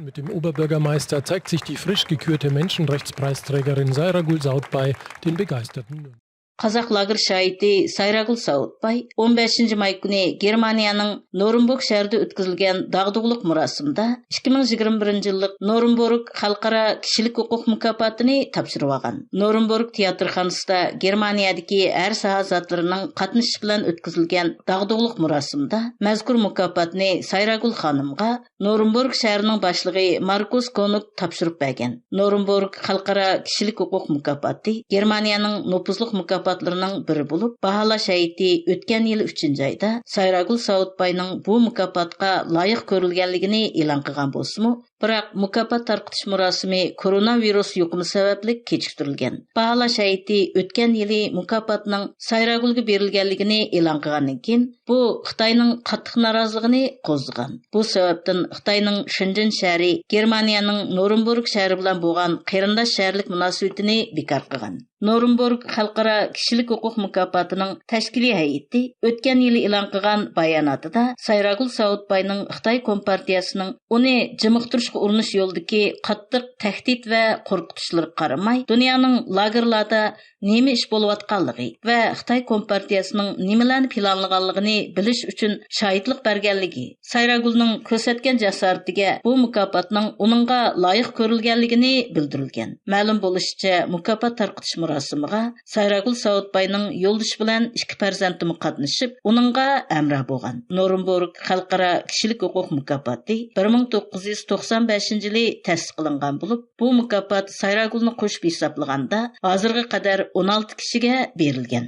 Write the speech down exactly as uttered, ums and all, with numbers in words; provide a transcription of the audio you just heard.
Mit dem Oberbürgermeister zeigt sich die frisch gekürte Menschenrechtspreisträgerin Sayragul Sautbay den Begeisterten. قازاق لاگېر شاھىتى سايراگۈل ساۋۇتباي ئون بەشىنچى ماي كۈنى گېرمانىيەنىڭ نورېنبۇرگ شەھىرىدە ئۆتكۈزۈلگەن داغدۇغىلىق مۇراسىمىدا ئىككى مىڭ يىگىرمە بىرىنچى يىللىق نورېنبۇرگ خەلقئارا كىشىلىك ھوقۇق مۇكاپاتىنى تاپشۇرۇۋالغان. نورېنبۇرگ تىياتىرخانىسىدا گېرمانىيەدىكى ھەر ساھە زاتلىرىنىڭ قاتنىشىشى بىلەن ئۆتكۈزۈلگەن داغدۇغىلىق مۇراسىمىدا مەزكۇر مۇكاپاتنى سايراگۈل خانىمغا نورېنبۇرگ شەھىرىنىڭ باشلىقى ماركۇس كونۇك تاپشۇرۇپ بەرگەن. نورېنبۇرگ خەلقئارا كىشىلىك ھوقۇق مۇكاپاتى گېرمانىيەنىڭ نوپۇزلۇق مۇكاپاتلىرىنىڭ بىرى بولۇپ، باھالاش ھەيئىتى ئۆتكەن يىلى ئۈچىنچى ئايدا سايراگۈل ساۋۇتباينىڭ بۇ مۇكاپاتقا لايىق كۆرۈلگەنلىكىنى ئېلان قىلغان بولسىمۇ، بىراق مۇكاپات تارقىتىش مۇراسىمى كورونا ۋىرۇس يۇقۇمى سەۋەبلىك كېچىكتۈرۈلگەن. باھالاش ھەيئىتى ئۆتكەن يىلى مۇكاپاتنىڭ سايراگۈلگە بېرىلگەنلىكىنى ئېلان قىلغاندىن كېيىن، بۇ خىتاينىڭ قاتتىق نارازىلىقىنى قوزغىغان. بۇ سەۋەبتىن خىتاينىڭ شېنجېن شەھىرى گېرمانىيەنىڭ نورېنبۇرگ شەھىرى بىلەن بولغان قېرىنداش شەھەرلىك مۇناسىۋىتىنى بىكار قىلغان. نورېنبۇرگ خەلقئارا كىشىلىك ھوقۇق مۇكاپاتىنىڭ تەشكىلىي ھەيئىتى ئۆتكەن يىلى ئېلان قىلغان باياناتىدا سايراگۈل ساۋۇتباينىڭ خىتاي كومپارتىيەسىنىڭ ئۇنى جىمىقتۇرۇشقا ئۇرۇنۇش يولىدىكى قاتتىق تەھدىت ۋە قورقۇتۇشلىرىغا قارىماي، دۇنيانىڭ لاگېرلاردا نېمە ئىش بولۇۋاتقانلىقى ۋە خىتاي كومپارتىيەسىنىڭ نېمىلەرنى پىلانلىغانلىقىنى بىلىش ئۈچۈن شاھىتلىق بەرگەنلىكى، سايراگۈلنىڭ كۆرسەتكەن جاسارىتىگە بۇ مۇكاپاتنىڭ ئۇنىڭغا لايىق كۆرۈلگەنلىكىنى بىلدۈرۈلگەن. مەلۇم بولۇشىچە، مۇكاپات تارقىتىش مۇراسىمىغا سايراگۈل ساۋۇتباينىڭ يولدىشى بىلەن ئىككى پەرزەنتىمۇ قاتنىشىپ، ئۇنىڭغا ھەمراھ بولغان. نورېنبۇرگ خەلقئارا كىشىلىك ھوقۇق مۇكاپاتى بىر مىڭ توققۇز يۈز توقسان بەشىنچى يىلى تەسىس قىلىنغان بولۇپ، بۇ مۇكاپات سايراگۈلنى قوشۇپ ھېسابلىغاندا، ھازىرغا قەدەر ئون ئالتە كىشىگە بېرىلگەن.